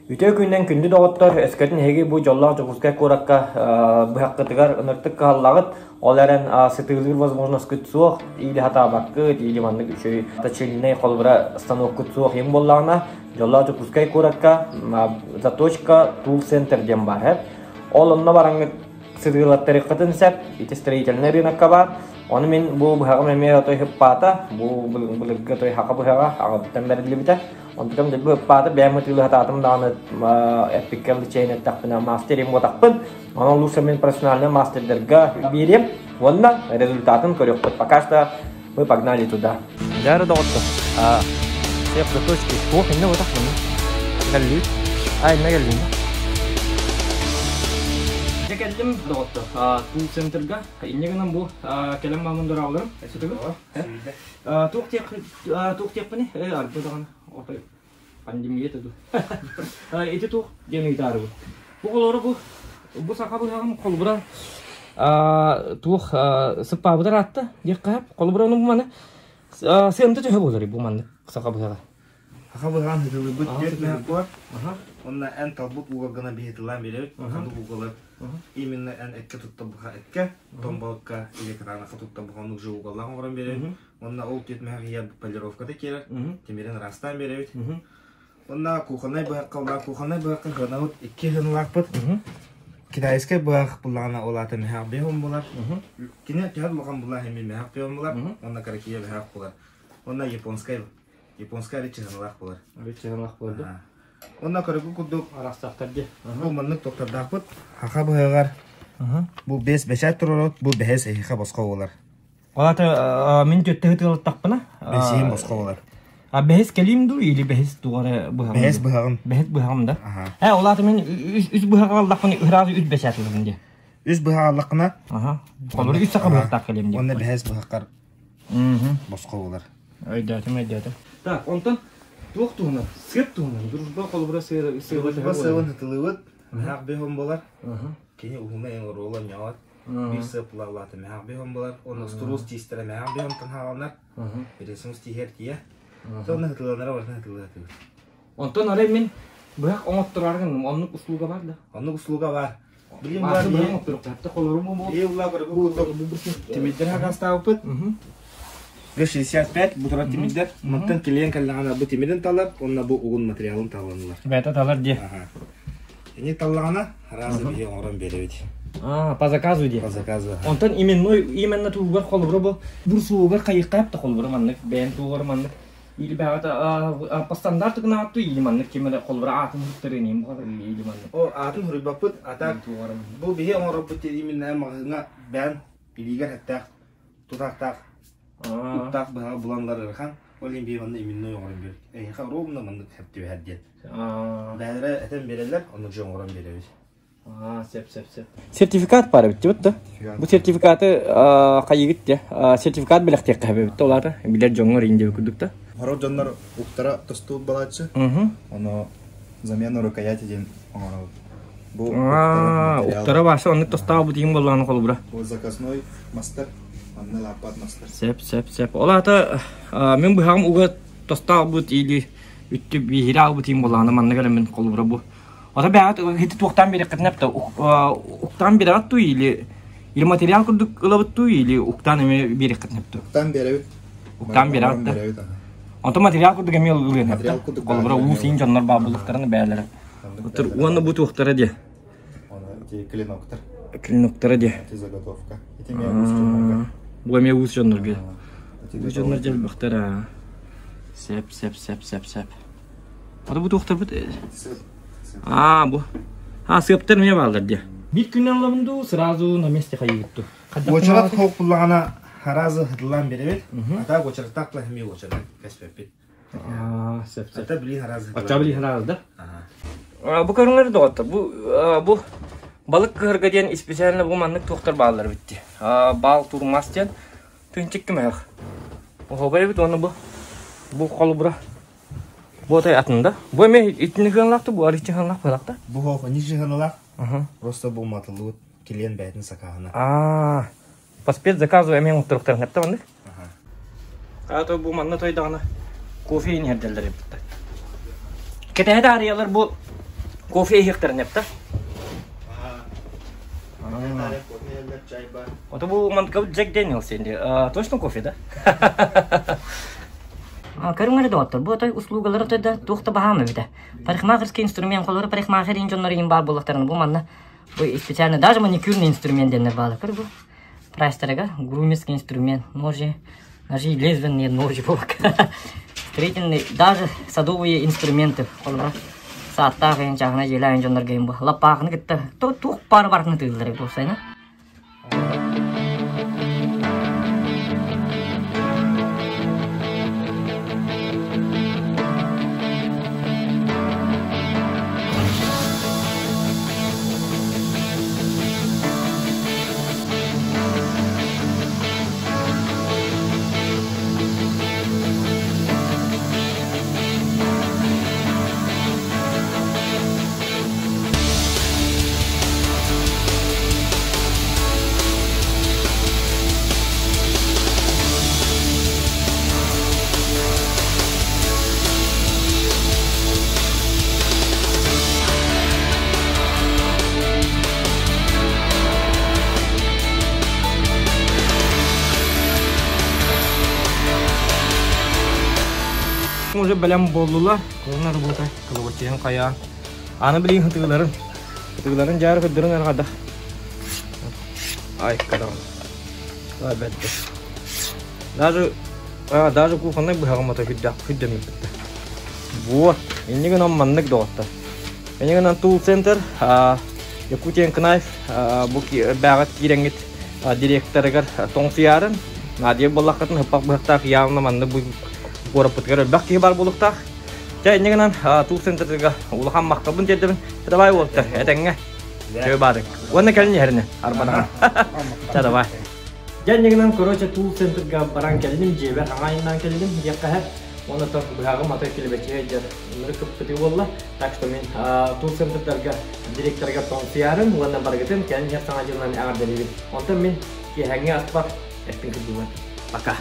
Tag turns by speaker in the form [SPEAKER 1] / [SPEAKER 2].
[SPEAKER 1] Үтүө күнүнэн күндү доҕоттор, өскөтүн эһиги бу дьоллоох Дьокуускай куоракка быһаххытыгар ыныртык кыһаллаҕыт, ол эрэн сытыылыыр возможноскыт суох, или хатаабаккыт, или маннык үчүгэй точильнай холобура станоккут суох им буоллаҕына, дьоллоох Дьокуускай куоракка Заточка Tool Center диэн баар. Ол онно бараҥҥыт сытыылаттарыаххытын сөп, ити строительнай рынокка баар. Ону мин бу быһаҕым эмиэ отой хыппаата, бу былыргы отой хака быһаҕа аҕабыттан бэриллибитэ. Онтукам дьэ быыппаата бэйэм ытыылаһатаатым даҕаны эппиккэ чэйин эттэхпинэ мастер им буотахпын. Онон лучше мин профессиональный мастердарга биэриэм уонна результатын көрүөхпүт. Пока что мы погнали туда. Дьэ доҕоттор, всех заточки. Туох иннэ буотах мунна. Кэллибит. А, иннэ кэллим. Дьэ кэллим доҕоттор. Тул центрга. Инньэ гынан бу кэлэн маамын дорааларым. Өссө Туох диэх туох диэхпиний? Ээ, арба даҕаны отой пандемия да дуу. Ити туох диэн ыйытаарыбын. Бу холоро бу бу саха быһаҕын холобура туох сыппаабытар аатта диэххэ холобура ону бу маны сыамта төһө буолар бу маннык саха быһаҕа?
[SPEAKER 2] Саха быһаҕын хытылыыбыт түөрт мөһөх буолар. Онно эн талбыт угалгына биһитилаан биэрэбит. Ханнык угалы именно эн эккэ туттар эккэ, томболукка или кытаанаха туттар оннук же угаллаах оҥорон биэрэбит. Онно ол түөрт мөһөх иһэ полировката киирэр, тимирин ыраастаан биэрэбит. Онно кухоннай быһахха улаах кухоннай быһахха кыанабыт икки сыналаахпыт. Китайскай быһах буллаҕына ол аата мөһөх биһон булар. Кини төһө улахан буллаах эмиэ мөһөх биһон булар. Онно каракия быһах булар. Онно японскай Японскай арыт чыһыналаах буолар.
[SPEAKER 1] Арыт чыһыналаах буолар да?
[SPEAKER 2] Онно көрөгү курдук
[SPEAKER 1] араастаахтар дии.
[SPEAKER 2] Бу маннык тохтордаахпыт. Хаха быһыгар бу бэс бэчээт турарот, бу бэһэс эһиэхэ босхо буолар.
[SPEAKER 1] Ол аата мин төттө ытыалаттахпына?
[SPEAKER 2] Бэсиһим босхо буолар.
[SPEAKER 1] А бэһис кэлиим дуу или бэһис тугары быһаҕым?
[SPEAKER 2] Бэһис быһаҕым.
[SPEAKER 1] Бэһис быһаҕым да? Э, ол аата мин үс быһаҕы аллахпына ыраазы үс бэчээт ылабын дии.
[SPEAKER 2] Үс быһаҕы аллаххына?
[SPEAKER 1] Аха. Холобур үс саха быһахтаах кэлиим дии.
[SPEAKER 2] Уонна бэһис быһаххар босхо буолар.
[SPEAKER 1] Өйдөөтүм, өйдөөтүм. Так, онтон туох туһунан? Сыап туһунан. Дружба холобура сыа сыаба
[SPEAKER 2] Дружба сыабын ытылыбыт. Мөһөх биһон болар. Кини уһуна эң оруола ньоот. Биир сыап улаалаата мөһөх биһон болар. Онно струс тиистэрэ мөһөх биһон танхааланар. Ресурс тииһэр тиийэ. Сонно ытыланара барытын ытылыатыбыт.
[SPEAKER 1] Онтон арай мин быһах оҥоттороор гынным. Оннук услуга бар да?
[SPEAKER 2] Оннук услуга бар. Билим
[SPEAKER 1] бар.
[SPEAKER 2] Тимирдер хакастаабыппыт. Г65 бу турар тимирдер. Мантан килиэн кэллэҕинэ бу тимирин талар, уонна бу угун материалын таланылар.
[SPEAKER 1] Бэйэтэ талар дии.
[SPEAKER 2] Ини таллаҕына араас биһи оҥорон биэрэбит.
[SPEAKER 1] А, по заказу дии.
[SPEAKER 2] По заказу.
[SPEAKER 1] Онтон именной именно туһугар холобура бу бурсуугар хайыхха да холобура маннык бэйэн туһугар маннык Или бэҕэтэ по стандарту гынаатту или маннык ким эрэ холобура аатын суруттарыаниым буолар или маннык.
[SPEAKER 2] О, аатын суруйбаппыт, а так бу биһи оҥоробут именно маҕаһыыҥҥа бэйэн илиигэр эттээх, тутаахтаах, уктаах быһаҕы буланнар ыарахан, ол иһин биһи манна именной оҥорон биэрбит. Эһиэхэ ровно маннык сөп түбэһэр диэн. Бэйэлэрэ этэн биэрэллэр, онно дьэ оҥорон биэрэбит.
[SPEAKER 1] Аа, сөп, сөп, сөп. Сертификат баар эбит да? Бу сертификаты хайыгыт де? Сертификат бэлэхтиэххэ эбит ол аата билэр дьоҥҥор индия курдук да?
[SPEAKER 3] Хорор дьоннор уктара тостубут балааччы. Ону замена рукояти диэн оҥоробут.
[SPEAKER 1] Бу уктара бааса оннук тостаабыт иһин боллааны холобура.
[SPEAKER 3] Бу заказной мастер, манна лааппат мастер.
[SPEAKER 1] Сөп, сөп, сөп. Ол аата мин быһаҕым уга тостаабыт или үттү биһири албыт иһин боллааны манна кэлэммин холобура бу Ото бэҕэт ити туохтаан биэрэххитинэ эптэ уктаан биэрэҕит дуу или или материал курдук ылабыт дуу или уктаан эмиэ биэрэххитинэ эптэ
[SPEAKER 3] Уктаан биэрэбит.
[SPEAKER 1] Уктаан биэрэҕит да. Онтон материал курдук эмиэ ылыан
[SPEAKER 3] Материал курдук
[SPEAKER 1] Холобура уу сиин дьоннор баар буллахтарына бээлэрэ. Уонна бу туохтара диэ.
[SPEAKER 3] Ити клиноктар.
[SPEAKER 1] Клиноктара диэ.
[SPEAKER 3] Ити заготовка. Ити эмиэ уус дьоннорго.
[SPEAKER 1] Бу эмиэ уус дьоннорго. Уус дьоннор дьэлбэхтэр Сеп, сеп, сеп, сеп, сеп. Ата бу туохтарбыт? Аа, бу. А, сыаптар эмиэ бааллар дии. Биир күннэн ылабын дуу, сразу на месте хайыыбыт дуу?
[SPEAKER 2] Уочарат хоп буллаҕына сразу хытылаан биэрэбит. Ата уочараттаах план эмиэ уочарат кэспэппит.
[SPEAKER 1] Аа, сөп, сөп.
[SPEAKER 2] Ата билии сразу.
[SPEAKER 1] Ача билии сразу да? Бу көрүҥнэр доҕоттор, бу бу балык кыһырга диэн специально бу маннык туохтар бааллар эбит дии. Баал турмас диэн тыынчык кимээх. Оһуобай эбит уонна бу бу холобура Бу отой атын да? Бу эмиэ итини сыаналаах да, бу арыычча сыаналаах буоллах да?
[SPEAKER 2] Бу хоох ниже сыаналаах. Просто бу уматыллыбыт клиент бэйэтин сакааһына.
[SPEAKER 1] Аа, по спецзаказу эмиэ оҥотторуохтарын сөптө маннык. А то бу манна тойдаҕына кофе иһэрдэллэр эбит. Кэтэһэ таарыйалар бу. Кофе иһиэхтэрин эптэ. Ото бу манка Джек Дэниелс инди. Точно кофе, да?
[SPEAKER 4] Көрүҥ эрэ доҕоттор, бу отой услугалары да туох да баһаам эбитэ. Парикмахерский инструмент, холобура парикмахер иин дьоннор иин баар буоллахтарына бу манна бу специально даже маникюрный инструмент диэннэр баалар. Көр бу прайстарыга грумерский инструмент, ножи, ножи лезвенные ножи буолбакка. Строительный, даже садовые инструменты, холобура сааттаах иин чааһына дьиэлээх дьоннорго иин бу лаппаахыны кытта туох баары барытын тыыллар эбит уопсайынан.
[SPEAKER 1] Уже бэлэм буоллулар. Кулунар буота кылыбаччыйан хайа. Аны билигин хытыыларын хытыыларын дьаары көрдөрөн арҕада. Ай, кадам. Бэтте. Даже даже кухоннай быһаҕым ото хүддэх хүддэммиппит. Вот, инни гынан маннык доҕоттор. Инни гынан Tool Center, Якутиан Knife бу бээҕит киирэҥҥит директорыгар тоҥсуйаарын, Надия буоллаххытын хыппах быһахтаах явно маннык бу куораппытыгар элбэх киһи бар буолуохтаах. Чэ, инни гынан Tool Centerга улахан махталбын тиэрдэбин. Давай уолаттар, этэҥҥэ. Чөө баадык. Уонна кэлин иһэринэ, арбанаҕа. Чэ, давай. Дьэ, инни гынан, короче, Tool Centerга баран кэллим, дьиэбэр хаҥаайыннаан кэллим, диэххэ Уонна то быһаҕым аты килэбэччигэ дьэр ынырык кыппытыы буолла. Так что мин Tool Centerдарга директорга тоҥсуйарым уонна барыгытын кэлин иһэр саҥа дьылынан эҕэрдэлиибин. Онтон мин киэһэҥҥи аспар эппин кырдьыбын. Пока.